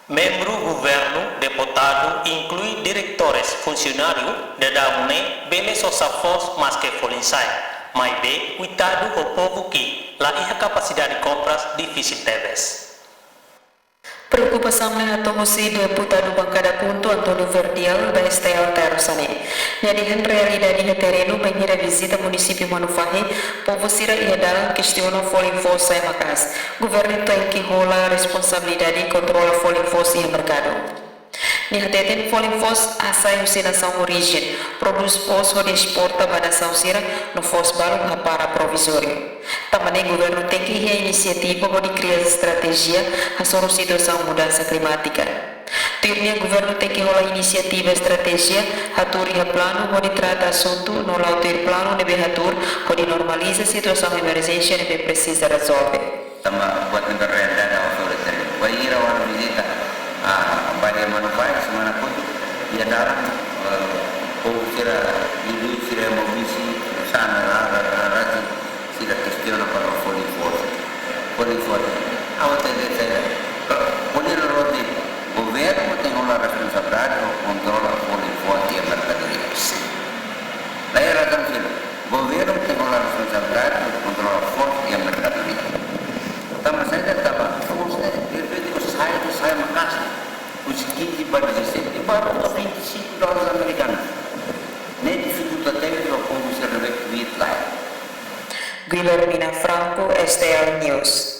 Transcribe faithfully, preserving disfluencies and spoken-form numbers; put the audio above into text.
Membru governu, deputadu, inklui diretores, funsionáriu, daudaun ne'e bele sosa foos maske folin sa'e, maibé kuitadu ho povu ke la iha kapasidade kompras difisil tebes. Preokupasaun ne'e hato'o husi deputadu bankada KHUNTO António Verdial ba S T L tersa ne'e. Nia dehan realidade iha terrenu bainhira vizita munisípiu Manufahi, povu sira iha dalan kestiona folin foos sa'e maka'as. Governu tenke hola responsabilidade kontrola folin foos iha merkadu. Nia hateten folin foos hasai husi nasaun orijen, prodús foos hodi esporta ba nasaun sira no foos balun hapara provizóriu. Tanba ne'e governu tenke iha inisiativa hodi kria estratéjia hasoru situasaun mudansa klimátika. Tuir nia, governu tenke hola inisiativa estratéjia, hatuur iha planu hodi trata asuntu no la'o tuir planu ne'ebé hatuur hodi normaliza situasaun emerjénsia ne'ebé presiza rezolve. Tanba buat ne'ebé realidade ha'u sira terrenu. Bainhira ha'u vizita, ah, bairru Manufahi, semana kotuk, iha dalan, eh, povu sira, ibu sira, mobisi, sana, rara, rara, sira kestiona para folin foos. Folin foos. Ha'u hatete saida? Folin foos, governu tenke hola responsabilidade, kontrola folin foos iha merkadoria. Lae, razaun sira. Governu tenke hola responsabilidade, kontrola foos iha merkadoria. Tanba saida? Tanba foos ne'e, de repente, sai, sai maka'as. Husi quinze para dezassete, para os vinte e cinco dólares americanos. Ne'e difikulta tebes ba povu sira ne'ebé kbiit lae. Guilhermina Franco, S T L News.